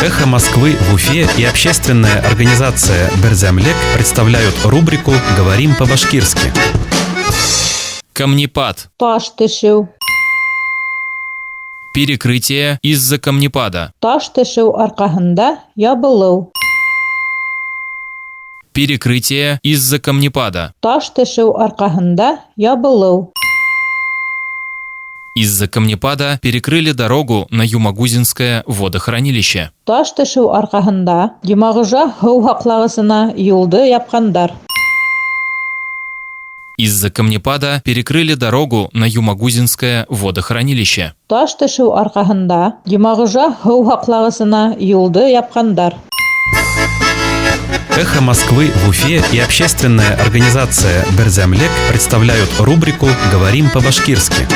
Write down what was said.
«Эхо Москвы» в Уфе и общественная организация «Берҙәмлек» представляют рубрику «Говорим по-башкирски». Камнепад. Таш төшөү. Перекрытие из-за камнепада. Таш төшөү арҡаһында ябылыу. Перекрытие из-за камнепада. Таш төшөү арҡаһында ябылыу. Из-за камнепада перекрыли дорогу на Юмагузинское водохранилище. Таш төшөү арҡаһында Йомағужа һыу һаҡлағысына юлды япҡандар. Из-за камнепада перекрыли дорогу на Юмагузинское водохранилище. Таш төшөү арҡаһында Йомағужа һыу һаҡлағысына юлды япҡандар. «Эхо Москвы» в Уфе и общественная организация «Берҙәмлек» представляют рубрику «Говорим по-башкирски».